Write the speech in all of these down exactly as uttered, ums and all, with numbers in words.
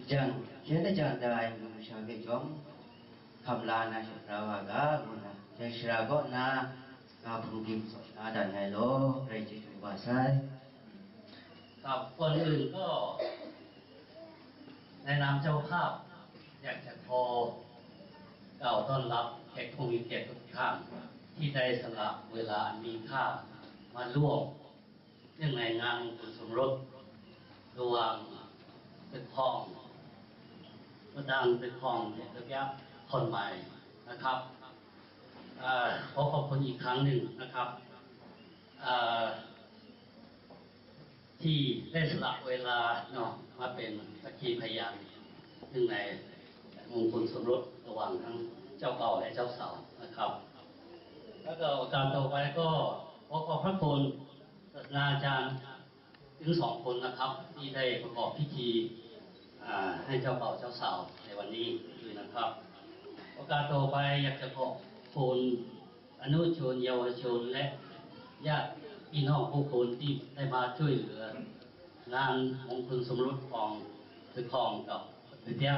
Jan, shanhte jan da ai mung masha hpe chyawm, hkam la na, shapra wa ga, ngu na, dai shara kaw na, ga hpung byin tsaw na dan ai law, rai chyeju wa sai. ครับ ก่อนอื่นก็ ในนามเจ้าภาพ อยากจะขอกล่าวต้อนรับแขกผู้มีเกียรติทุกท่าน ที่ได้สละเวลาอันมีค่ามาร่วม เนื่องในงานมงคลสมรสระหว่างตึกทอง ประธานตึกทองเดชระยะคนใหม่นะครับ เอ่อ ขอขอบคุณอีกครั้งหนึ่งนะครับ เอ่อ ที่ได้สละเวลาเนาะ มาเป็นสักขีพยาน เนื่องในมงคลสมรสระหว่างทั้งเจ้าบ่าวและเจ้าสาวนะครับ แล้วก็โอกาสต่อไปก็ขอขอบพระคุณศาสตราจารย์ทั้งสองคนนะครับ ที่ได้ประกอบพิธี อ่า ให้เจ้าบ่าวเจ้าสาวในวันนี้ด้วยนะครับ โอกาสต่อไปอยากจะขอบคุณอนุชนเยาวชนและญาติพี่น้องผู้คนที่ได้มาช่วยเหลือ งานมงคลสมรสของตึกทองกับตึกเตี้ย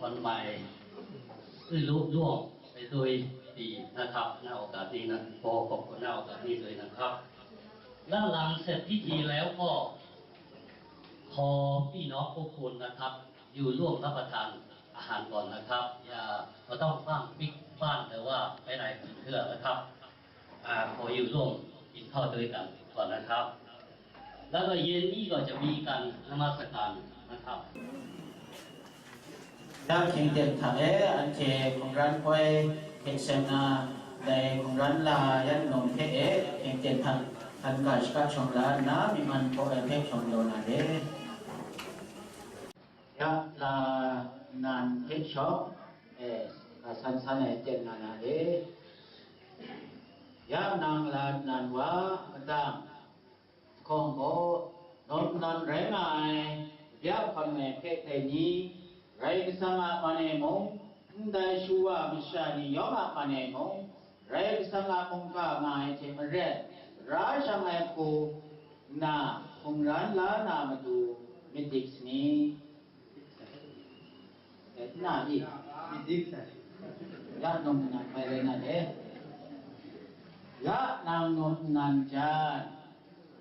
วันใหม่ ให้ลุล่วงไปด้วยดีนะครับ ณ โอกาสนี้นะ ขอขอบคุณ ณ โอกาสนี้ด้วยนะครับ และหลังเสร็จพิธีแล้วก็ ขอพี่น้องทุกคนนะครับ อยู่ร่วมรับประทานอาหารก่อนนะครับ อย่า ไม่ต้องสร้างปิ๊กบ้าน หรือว่าไปไหนเพื่อนะครับ อ่า ขออยู่ร่วมกินข้าวด้วยกันก่อนนะครับ แล้วก็เย็นนี้ก็จะมีการนมัสการนะครับ Dang hkying ten hta e, anhte hkungran poi hte seng na, dai hkungran la yan num hpe e, hkying ten hta hkan ga shaka shawng la nna, myi man hpaw ai hpe shawng law na re. Ya la nnan hpe shawng, e, ga san san ai ten nga na re. Ya nang la nnan wa, madang, Hkawng gaw, nawm nnan rai nga ai, bya hkawn ai hpe dai ni, Karai Kasang a man e mung, ndai shawa masha ni yawng a man e mung, Karai Kasang a mungga nga ai hte maren, tara shang ai hku nna hkungran la na matu myit dik sani? Dai n na i? Myit dik sai. Ya nawm nnan mai rai na le? Ya nang nawm nnan jan,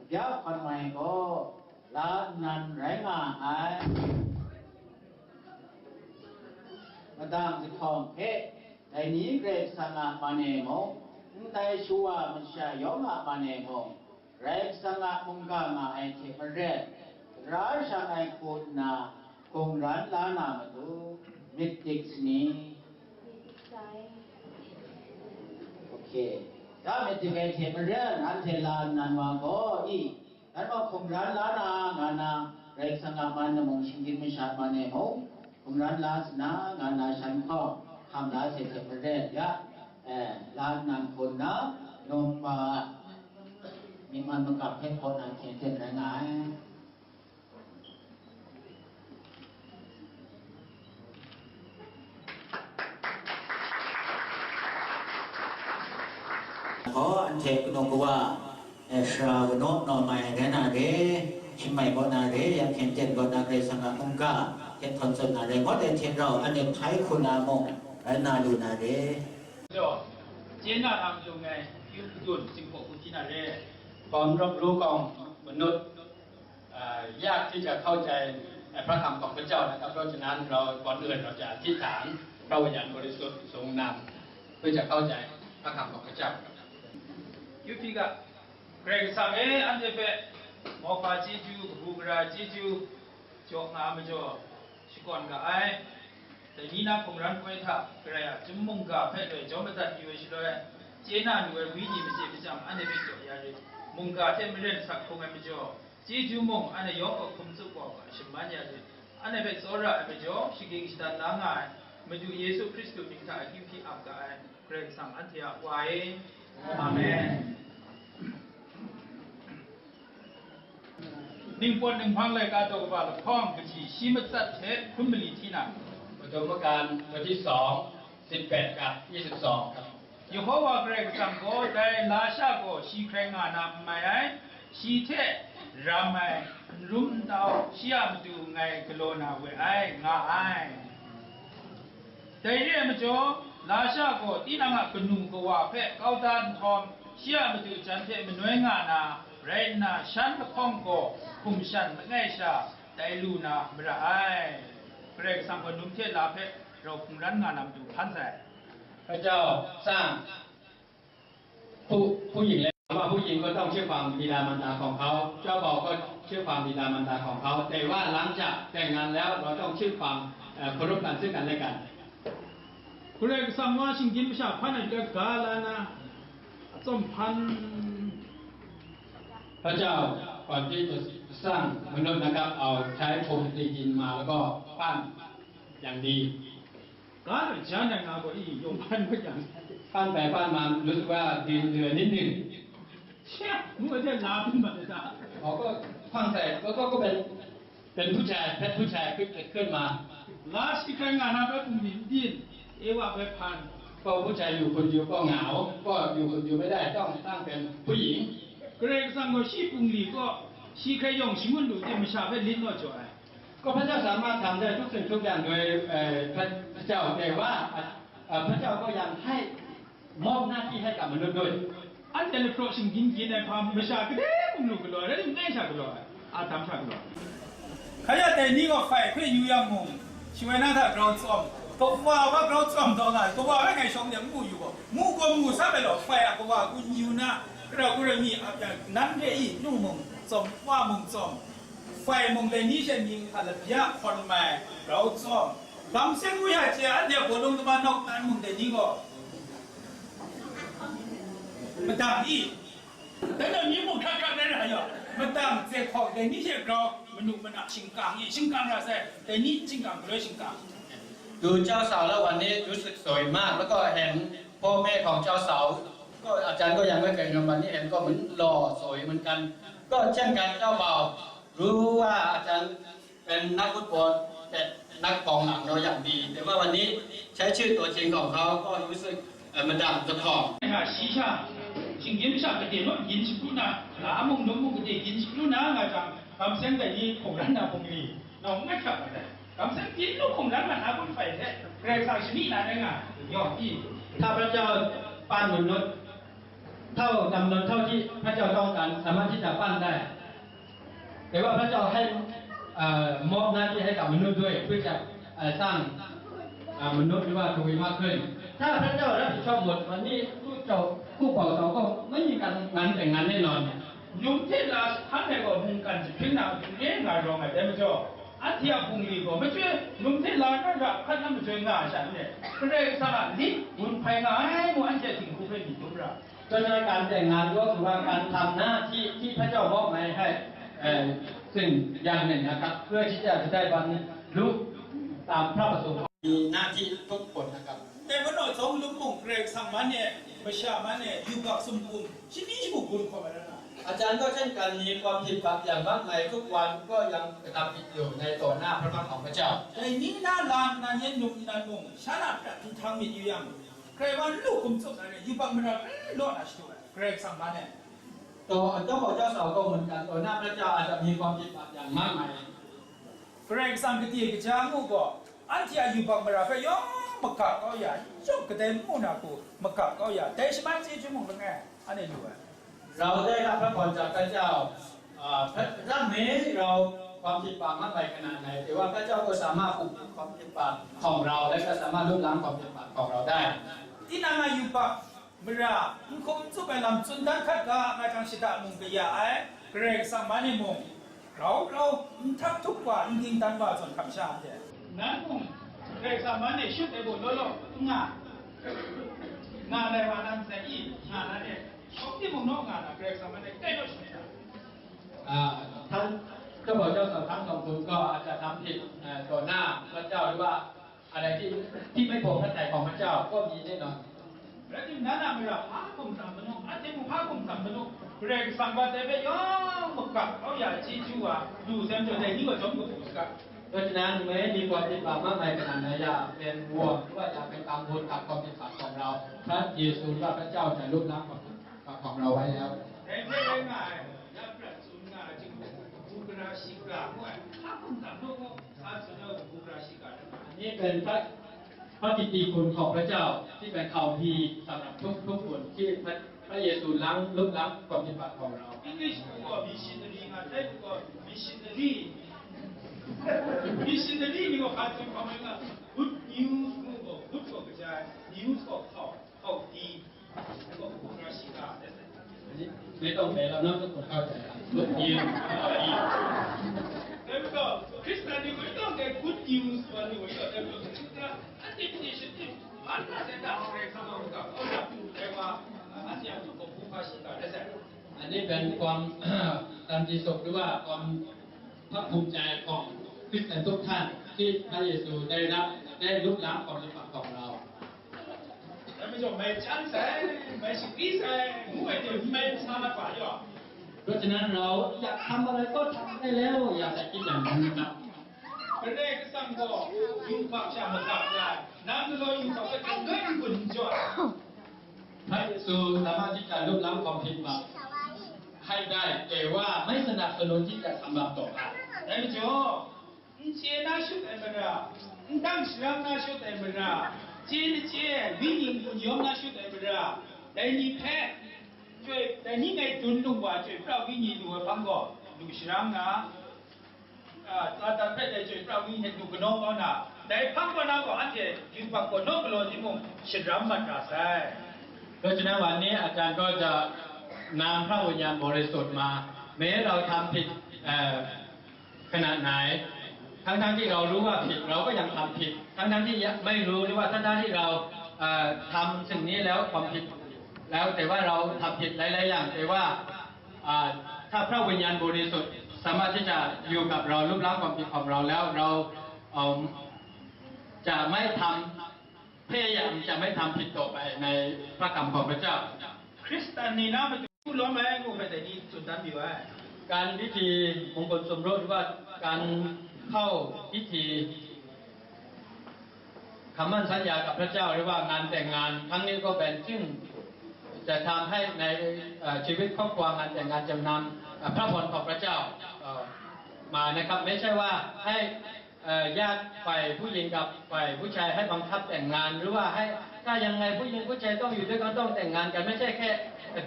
bya hkawn mai gaw la nnan rai nga ai. Madang jahtawng hpe, dai ni Karai Kasang a man e mung, ndai shawa masha yawng a man e mung, Karai Kasang a mungga nga ai hte maren, tara shang ai hku nna, hkungran la na matu, myit dik sani? Ok. Ya myit dik ai hte maren, anhte la nnan wa gaw, i, nanhte gaw hkungran la na, nga na, Karai Kasang a man e mung, shinggyim masha man e mung, hkungran la sa na, nga na, shan hkawng hkam la sai hte maren, ya, eh, la nnan hku nna, num wa, myi man magap hpe hpaw na hkyen ten rai nga ai. Gaw, anhte kanu kawa, eh, sara kanaw nawm ai rai na re, shingmai kaw na re, ya hkyen ten kaw na Karai Kasang a mungga hte htawn tsun na re, ngut ai hte rau, anhte hpai hku na mung rai na lu na re. เจนหน้าทางตรงไง ยุคดุลสิงห์หก คุณที่นาเรศ พร้อมรับรู้กองมนุษย์ อ่า ยากที่จะเข้าใจในพระธรรมของพระเจ้านะครับ เพราะฉะนั้นเราก่อนอื่นเราจะอธิษฐานพระวิญญาณบริสุทธิ์ทรงนำ เพื่อจะเข้าใจพระธรรมของพระเจ้าครับ Yuki ga, Karai Kasang e, anhte hpe mawhpa chyeju, kabu gara chyeju, jaw nga majaw, shakawn ga ai. Dai ni na hkungran poi hta, Karai a chyum mungga hpe loi jawm madat yu ai shaloi, chye na lu ai wenyi machye machyam anhte hpe jaw ya rit. Mungga hte maren sak hkrung ai majaw, chyeju mung anhte yawng kaw hkum tsup kau hkra shaman ya rit. Anhte hpe tsawra ai majaw, shagying shadan la nga ai, Madu Yesu Hkristu mying hta akyu hpyi ap ga ai, Karai Kasang anhte a Wa e. Amen. Ningpawt ninghpang laika daw kaba lahkawng kaji shi matsat hte hkun mali hti na, ปฐมกาลบทที่สอง สิบแปด กับ ยี่สิบสอง ครับ Yehova Karai Kasang gaw dai lasha gaw shi hkrai nga na n mai ai, shi hte ram ai, n rum n tau, shi a matu ngai galaw na we ai, nga ai. Dai re ai majaw, lasha gaw tinang a kanu kawa hpe kau da nhtawm, shi a matu jan hte manoi nga na rai nna, shan lahkawng gaw hkum shan langai sha tai lu na mara ai. Karai Kasang gaw num hte la hpe rau hpung ran nga na matu hpan sai. พระเจ้าสร้างผู้ผู้หญิงแล้วว่าผู้หญิงก็ต้องเชื่อฟังบิดามารดาของเขา เจ้าบ่าวก็เชื่อฟังบิดามารดาของเขา แต่ว่าหลังจากแต่งงานแล้วเราต้องเชื่อฟังเอ่อเคารพกันซึ่งกันและกัน Karai Kasang wa shinggyim masha hpan ai hte ga la na, atsawm hpan. พระเจ้าก่อนที่จะสร้างมนุษย์นะครับ เอาใช้พรมตีดินมาแล้วก็ปั้นอย่างดี Ga na ja na nga gaw i, yawng hpan hpe jang, ปั้นไปปั้นมารู้สึกว่าดินเหลือนิดหนึ่ง she, ngu ai hte la byin mat ai ta? เขาก็คว้างใส่แล้วก็ก็เป็นเป็นผู้ชายเพชรผู้ชายขึ้นเกิดขึ้นมา La shi hkrai nga na bai bungli n byin, Ewa bai hpan. ก็ผู้ชายอยู่คนเดียวก็เหงา ก็อยู่คนเดียวไม่ได้ต้องตั้งเป็นผู้หญิง Karai Kasang gaw shi bungli kaw, shi hkrai yawng shangun lu hte masha hpe lit naw jaw ai. ก็พระเจ้าสามารถทำได้ทุกสิ่งทุกอย่างโดยเอ่อพระพระเจ้าแต่ว่าเอ่อพระเจ้าก็ยังให้มอบหน้าที่ให้กับมนุษย์ด้วย Anhte lahpraw shinggyim gyin ai hpa masha kadai mung lu galaw ai, rai timung, ngai sha galaw ai, a dam sha galaw ai. Hkrai ya dai ni gaw hpai hpe yu yang mung, shawoi na hta grau tsawm, kawa wa grau tsawm taw nga ai, kawa rai ngai shawng de ngu yu gaw, mu gaw mu sa ai law, hpai a kawa kun yu na, kara kura mi ap yang, nan re i, nu mung tsawm, wa mung tsawm, hpai mung dai ni she mying hta labya hkawn mai, grau tsawm, lam seng wu ya hte anhte a bawlung kaba nawk nan mung dai ni gaw, madang i, dai na mi mung hkrak hkrak rai ra yang, madang ze hkawng dai ni hte grau, manu mana shingkang i, shingkang ra sai, dai ni shingkang galoi shingkang. ดูเจ้าสาวแล้ววันนี้รู้สึกสวยมาก แล้วก็เห็นพ่อแม่ของเจ้าสาว ก็อาจารย์ก็ยังไม่เคยเห็นวันนี้เห็นก็เหมือนหล่อสวยเหมือนกัน ก็เช่นกันเจ้าบ่าวรู้ว่าอาจารย์เป็นนักฟุตบอลแต่นักกองหลังเราอย่างดี แต่ว่าวันนี้ใช้ชื่อตัวจริงของเขาก็รู้สึกเอ่อมันด่างสะท้อน Nga shi sha, shinggyim sha gade naw gyin shapru na, la mung dum mung gade gyin shapru na nga jang, kamseng dai ni hkungran na bungli, nawng n mat hkap mat ai. Kamseng byin lu hkungran mat na gun hpai hte, Karai Kasang shani na rai nga, yawng i. ถ้าพระเจ้าปั้นมนุษย์เท่าจำนวนเท่าที่พระเจ้าต้องการสามารถที่จะปั้นได้ แต่ว่าพระเจ้าให้เอ่อมอบหน้าที่ให้กับมนุษย์ด้วยเพื่อจะเอ่อสร้างอ่ามนุษย์หรือว่าทวีมากขึ้น ถ้าพระเจ้ารับผิดชอบหมดวันนี้คู่เจ้าคู่บ่าวเราก็ไม่มีการงานแต่งงานแน่นอน Num hte la hkan ai gaw mungkan jahpring na hpung e nga rawng ai dai majaw, anhte a bungli gaw machyoi num hte la na ra hkan na majoi nga ai sha n rai, Karai Kasang a lit gun hpai nga ai mu anhte a dinghku hpe myit dum ra. เพราะฉะนั้นการแต่งงานก็คือว่าการทำหน้าที่ที่พระเจ้ามอบหมายให้เอ่อซึ่งอย่างหนึ่งนะครับ เพื่อที่จะจะได้บรรลุตามพระประสงค์ มีหน้าที่ทุกคนนะครับ Dai majaw, zawng lum mung Karai Kasang man e, masha man e, yubak sumhkum, shani shagu gun hkawm ai rai nga ai. อาจารย์ก็เช่นกันมีความผิดบาปอย่างมากมายทุกวันก็ยังกระทำผิดอยู่ในต่อหน้าพระพักตร์ของพระเจ้า Dai ni na la nnan yen num nnan mung, sha na prat n htang myit yu yang, Karai wa n lu hkum tsup ai re, yubak mara n law na shadu ai, Karai Kasang man e. ต่อเจ้าบ่าวเจ้าสาวก็เหมือนกันต่อหน้าพระเจ้าอาจจะมีความผิดบาปอย่างมากมาย Karai Kasang gade kaja ngu gaw, anhte a yubak mara hpe yawng magap kau ya, yawng kadai ngu na hku magap kau ya, dai shamai chyeju mung langai, anhte lu ai. เราได้รับพระพรจากพระเจ้าอ่าพระพระเจ้าให้เราความผิดบาปมากมายขนาดไหน แต่ว่าพระเจ้าก็สามารถปกปิดความผิดบาปของเรา และก็สามารถลบล้างความผิดบาปของเราได้ Tinang a yubak mara n hkum n tsup ai lam tsun dan hkat ga, nga jang shada mung kaya ai, Karai Kasang man e mung, grau grau, n htak htuk wa, n dingdan wa zawn hkam sha n de. Nan mung, Karai Kasang man e shut ai gaw law law, n nga, nga ai wa nan sai i, nga na de, shawng timung naw nga na, Karai Kasang man e kai naw shut ai ta? อ่าทั้งเจ้าบ่าวเจ้าสาวทั้งสองคนก็อาจจะทำผิดเอ่อต่อหน้าพระเจ้าหรือว่าอะไรที่ที่ไม่พอพระทัยของพระเจ้าก็มีแน่นอน Rai timung, nan a mara hpa hkum tsam manu, anhte mung hpa hkum tsam manu, Karai Kasang wa dai hpe yawng magap kau ya chyeju wa lu sai majaw, dai ni gaw jawm kabu saga. เพราะฉะนั้นไม่มีความผิดบาปมากมายขนาดไหนอย่าเป็นห่วงหรือว่าอย่าเป็นกังวลกับความผิดบาปของเรา พระเยซูและพระเจ้าจะลบล้างความผิดบาปของเราไว้แล้ว Dai hpe rai nga ai, ya prat tsun nga ai hte mung, hku gara Shiga ngu ai, hpa hkum tam nu ngu, sa tsun ai wa, hkra shiga rai nga ai. อันนี้เป็นพระพระกิตติคุณของพระเจ้าที่เป็นข่าวดีสำหรับทุกๆคนที่พระพระเยซูล้างลบล้างความผิดบาปของเรา English พูดก็ missionary มา ไทยพูดก็ missionary missionary นี่ก็พาถึงความหมายว่า good news พูดก็ good ก็กระจาย news ก็ข่าวข่าวดีแล้วก็ hkra shiga ได้ใส่ อันนี้ไม่ต้องแปลแล้วเนาะ ทุกคนเข้าใจแล้ว good news ข่าวดี แล้วก็คริสเตียนนี่ก็ต้องได้ good news วันหนึ่งก็ได้ good news นะ อันนี้เป็นสิ่งที่มันน่าจะได้แรงสมองกับเขาจะแปลว่าอาจจะถูกของผู้พาชิตาได้ใช่ อันนี้เป็นความ ตามที่สุขหรือว่าความภาคภูมิใจของคริสเตียนทุกท่านที่พระเยซูได้รับได้ลบล้างความผิดบาปของเรา แล้วไม่จบไม่ชั้นแสงไม่สิบปีแสงงวยเดียวไม่สามารถกว่าหรอก เพราะฉะนั้นเราอยากทำอะไรก็ทำได้แล้ว อย่าไปคิดอย่างนั้นนะครับ กระเดกสั่งก็อยู่ปากชามาขับได้น้ำจะลอยอยู่ปากก็ทำด้วยคุณจอย พระเยซูสามารถที่จะลบล้างความผิดบาปให้ได้ แต่ว่าไม่สนับสนุนที่จะทำบาปต่อไป แต่ไม่จบ N chye na shut ai mara, n dang sharam na shut ai mara, chye na chye ai, wunyi n-gun yawm na shut ai mara, dai ni hpe, chyoi, dai ni ngai dun lung wa chyoi pra wunyi lu ai hpang gaw, lu sharam nga, a, Satan hpe dai chyoi pra wunyi hte lu kanaw kau na, dai hpang gaw na gaw anhte yubak gaw naw galaw ni mung sharam mat ra sai. เพราะฉะนั้นวันนี้อาจารย์ก็จะนำพระวิญญาณบริสุทธิ์มา แม้เราทำผิดเอ่อ ขนาดไหน ทั้งๆที่เรารู้ว่าผิด เราก็ยังทำผิด ทั้งๆที่ยังไม่รู้หรือว่าทั้งๆที่เราเอ่อทำสิ่งนี้แล้วความผิดแล้ว แต่ว่าเราทำผิดหลายๆอย่าง แต่ว่าอ่าถ้าพระวิญญาณบริสุทธิ์สามารถที่จะอยู่กับเราลบล้างความผิดของเราแล้ว เราเอ่อจะไม่ทำพยายามจะไม่ทำผิดต่อไปในพระคำของพระเจ้า Hkristan ni na matu lawm ai ngu hpe dai ni tsun dan yu ai. การพิธีมงคลสมรสหรือว่าการเข้าพิธีคำมั่นสัญญากับพระเจ้าหรือว่างานแต่งงานครั้งนี้ก็เป็นซึ่งจะทำให้ในเอ่อชีวิตครอบครัวงานแต่งงานจะนำเอ่อพระพรของพระเจ้าเอ่อมานะครับ ไม่ใช่ว่าให้เอ่อญาติฝ่ายผู้หญิงกับฝ่ายผู้ชายให้บังคับแต่งงาน หรือว่าให้ถ้ายังไงผู้หญิงผู้ชายต้องอยู่ด้วยกันต้องแต่งงานกัน ไม่ใช่แค่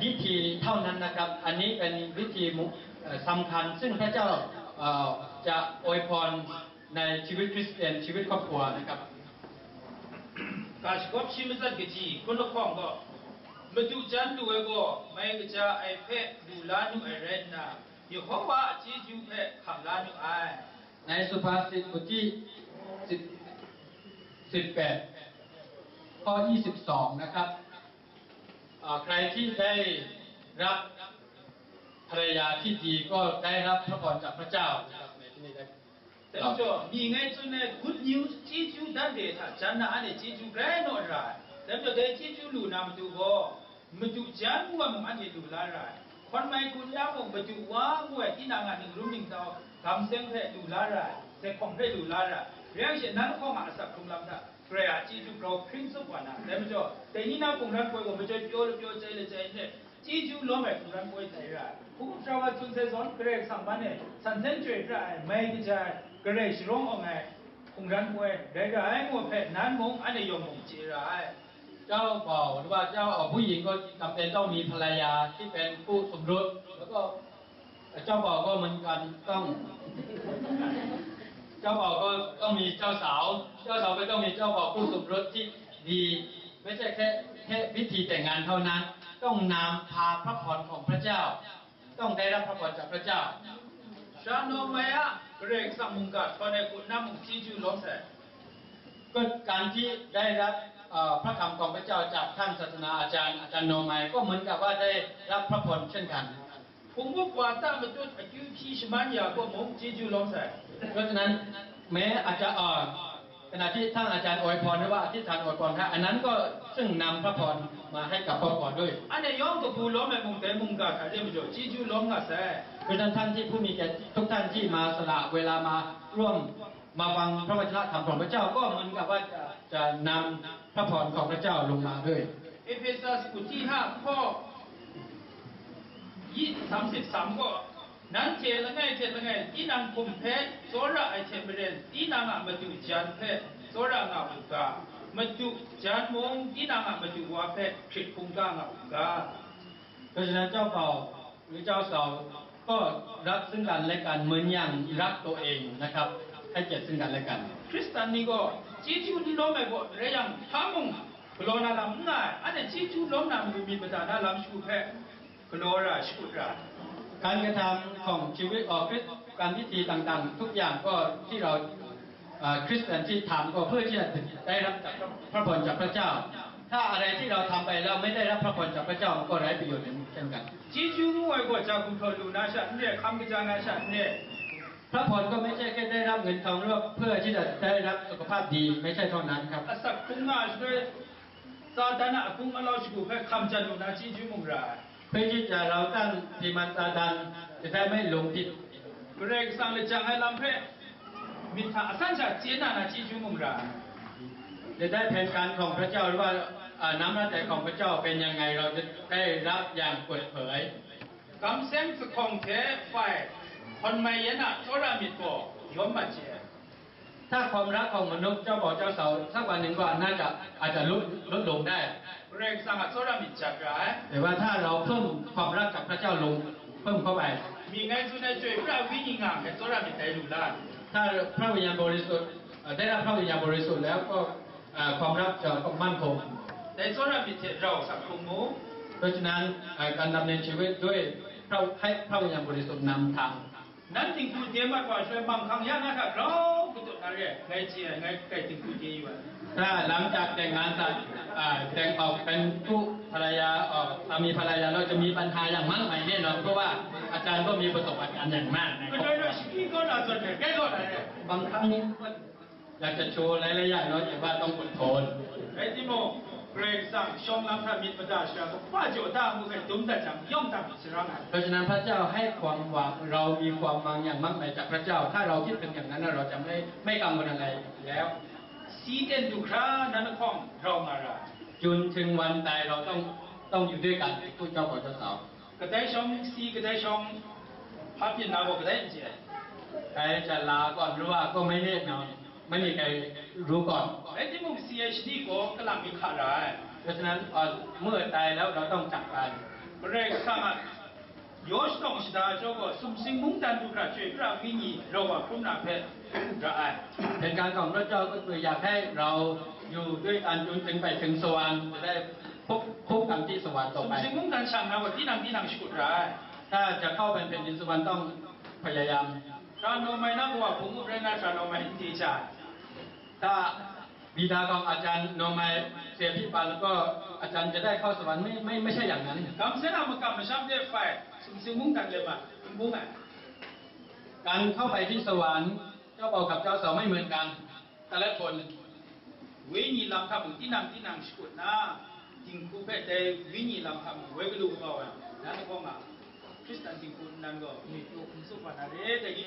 พิธีเท่านั้นนะครับ อันนี้เป็นพิธีมุเอ่อสำคัญซึ่งพระเจ้าเอ่อจะอวยพรในชีวิตคริสเตียนชีวิตครอบครัวนะครับ Ga shagawp shi matsat kaji hkun lahkawng gaw, madu jan lu ai gaw, mai kaja ai hpe lu la nu ai rai nna, Yehowa a chyeju hpe hkam la nu ai. ในสุภาษิตบทที่สิบ สิบแปด ข้อ ยี่สิบสอง นะครับเอ่อใครที่ได้รับภรรยาที่ดีก็ได้รับพระพรจากพระเจ้านะครับ ในที่นี้ได้ Dai majaw, mi ngai tsun ai good news chyeju dan de hta jan na anhte chyeju grai naw ra ai. Dai majaw, dai chyeju lu na matu gaw, madu jan ngu ai mung anhte lu la ra ai. Hkawn mai hkun ya mung, madu wa ngu ai tinang a ningrum ningtau, gam seng hpe lu la ra ai, sek hkawng hpe lu la ra ai. Rai yang she, nan lahkawng a asak hkrung lam hta, Karai a chyeju grau hpring tsup wa na, dai majaw, dai ni na hkungran poi gaw, majoi pyaw lapyaw, chyai lajai n rai, chyeju lawm ai hkungran poi tai ra ai. Hkungga sara wa tsun sai zawn, Karai Kasang man e, san hten chyoi pra ai, mai kaja ai, Karai sharawng awng ai hkungran poi rai ra ai ngu hpe, nan mung, anhte yawng mung chye ra ai. เจ้าบ่าวหรือว่าเจ้าเอ่อผู้หญิงก็จำเป็นต้องมีภรรยาที่เป็นคู่สมรส แล้วก็เจ้าบ่าวก็เหมือนกันต้อง เจ้าบ่าวก็ต้องมีเจ้าสาว เจ้าสาวก็ต้องมีเจ้าบ่าวคู่สมรสที่ดี ไม่ใช่แค่แค่พิธีแต่งงานเท่านั้น ต้องนำพาพระพรของพระเจ้า ต้องได้รับพระพรจากพระเจ้า Sha naw mai a, Karai Kasang mungga htawn ai hku na mung chyeju lawm sai. ก็การที่ได้รับเอ่อพระคำของพระเจ้าจากท่านศาสนาอาจารย์อาจารย์โนไมก็เหมือนกับว่าได้รับพระพรเช่นกัน Hpung mup wa ta matut akyu hpyi shaman ya gaw mung chyeju lawm sai. เพราะฉะนั้นแม้อาจจะเอ่อขณะที่ท่านอาจารย์อวยพรหรือว่าอธิษฐานอวยพรให้อันนั้นก็ซึ่งนำพระพรมาให้กับครอบครัวด้วย Anhte yawng kabu lawm ai mung dai mungga hta re majaw chyeju lawm nga sai. เพราะฉะนั้นท่านที่ผู้มีเกียรติทุกท่านที่มาสละเวลามาร่วมมาฟังพระวจนะคำของพระเจ้าก็เหมือนกับว่าจะจะนำพระพรของพระเจ้าลงมาด้วย Ephesus บทที่ห้าข้อยี่สามสิบสามก็ Nanhte langai hte langai tinang hkum hpe tsawra ai hte maren, tinang a madu jan hpe tsawra nga u ga, madu jan mung tinang a madu wa hpe hkrit hkungga nga u ga. เพราะฉะนั้นเจ้าเป่าหรือเจ้าเสาก็รักซึ่งกันและกันเหมือนอย่างรักตัวเองนะครับ ให้เกียรติซึ่งกันและกัน Hkristan ni gaw chyeju n lawm ai gaw rai yang, hpa mung galaw na lam n nga ai, anhte chyeju lawm na matu myit mada na lam shagu hpe galaw ra, shakut ra. การกระทำของชีวิตออกฤทธิ์การพิธีต่างๆ ทุกอย่างก็ที่เราเอ่อคริสเตียนที่ทำก็เพื่อที่จะได้รับจากพระพรจากพระเจ้า ถ้าอะไรที่เราทำไปแล้วไม่ได้รับพระพรจากพระเจ้ามันก็ไร้ประโยชน์เหมือนกัน Chyeju ngu ai gaw, ja gumhpraw lu na sha n re, hkam kaja na sha n re. พระพรก็ไม่ใช่แค่ได้รับเงินทองหรือว่าเพื่อที่จะได้รับสุขภาพดีไม่ใช่เท่านั้นครับ Asak hkrung nga ai shaloi, Satan a agung alau shagu hpe hkam jan lu na chyeju mung ra ai. เพื่อที่จะเราตั้งทีมันซาตานจะได้ไม่หลงผิด Karai Kasang lajang ai lam hpe myit hta asan sha chye na na chyeju mung ra ai. จะได้แผนการของพระเจ้าหรือว่าอ่าน้ำพระทัยของพระเจ้าเป็นยังไงเราจะได้รับอย่างเปิดเผย Kamseng lahkawng hte fai hkawn mai yan a tsawra myit gaw yawm mat chye ai. ถ้าความรักของมนุษย์เจ้าบ่าวเจ้าสาวสักวันหนึ่งก็น่าจะอาจจะลดลดลงได้ Karai Kasang a tsawra myit jat ra ai. แต่ว่าถ้าเราเพิ่มความรักจากพระเจ้าลงเพิ่มเข้าไป Myi ngai tsun ai Chyoi pra Wenyi nga ai tsawra myit dai lu la ai. ถ้าพระวิญญาณบริสุทธิ์เอ่อได้รับพระวิญญาณบริสุทธิ์แล้วก็เอ่อความรักจะมั่นคง Dai tsawra myit hte rau sa hkrung mu. เพราะฉะนั้นเอ่อการดำเนินชีวิตด้วยพระให้พระวิญญาณบริสุทธิ์นำทาง Nan dinghku de mat wa shaloi manghkang ya na hta grau katut na re ai, ngai chye ai, ngai kai dinghku de yu ai. ถ้าหลังจากแต่งงานจากอ่าแต่งออกเป็นคู่ภรรยาออกสามีภรรยาเราจะมีปัญหาอย่างมากมายแน่นอนเพราะว่าอาจารย์ก็มีประสบการณ์อย่างมากนะ Kadai gaw shakri kau na zawn ai, kai kau na re ai. บางครั้งนี่อยากจะโชว์หลายๆอย่างเนาะแต่ว่าต้องอดทน Rai timung, Karai Kasang shawng lam hta myit mada shara kaba jaw da ngu hpe dum dat jang, yawng dat myit sara nga ai. เพราะฉะนั้นพระเจ้าให้ความหวังเรามีความหวังอย่างมากมายจากพระเจ้า ถ้าเราคิดถึงอย่างนั้นเราจะไม่ไม่กังวลอะไรแล้ว Si ten du hkra nan lahkawng rau nga ra ai. จนถึงวันตายเราต้องต้องอยู่ด้วยกันคู่เจ้าบ่าวเจ้าสาว Kadai shawng si, kadai shawng hpa byin na gaw kadai n chye ai. ใครจะลาก่อนหรือว่าก็ไม่แน่นอนไม่มีใครรู้ก่อน Rai timung, si ai shani gaw kalang mi hka ra ai. เพราะฉะนั้นเอ่อเมื่อตายแล้วเราต้องจากกัน Karai Kasang a yaw shatawng shada ai jaw gaw, sumsing mungdan du hkra Chyoi pra Wenyi rau wa hkrum na hpe ra ai. แผนการของพระเจ้าก็คืออยากให้เราอยู่ด้วยกันจนถึงไปถึงสวรรค์จะได้พบพบกันที่สวรรค์ต่อไป Sumsing mungdan shang na gaw, tinang tinang shakut ra ai. ถ้าจะเข้าไปแผ่นดินสวรรค์ต้องพยายาม Hkra nawm ai na gaw, hpung up rai na hkra nawm ai n chye ai. ถ้าบิดาของอาจารย์นอมไมเสียชีวิตไปแล้วก็อาจารย์จะได้เข้าสวรรค์ไม่ไม่ไม่ใช่อย่างนั้น Kamseng a makam masham de fai, sumsing mungdan de ma, n bung ai. การเข้าไปที่สวรรค์เจ้าบ่าวกับเจ้าสาวไม่เหมือนกันแต่ละคน Wenyi lam hta mung tinang tinang shakut nna, dinghku hpe dai wenyi lam hta mung woi galu kau ai, nan lahkawng a Hkristan dinghku nnan gaw myit n tsup wa na re, dai ni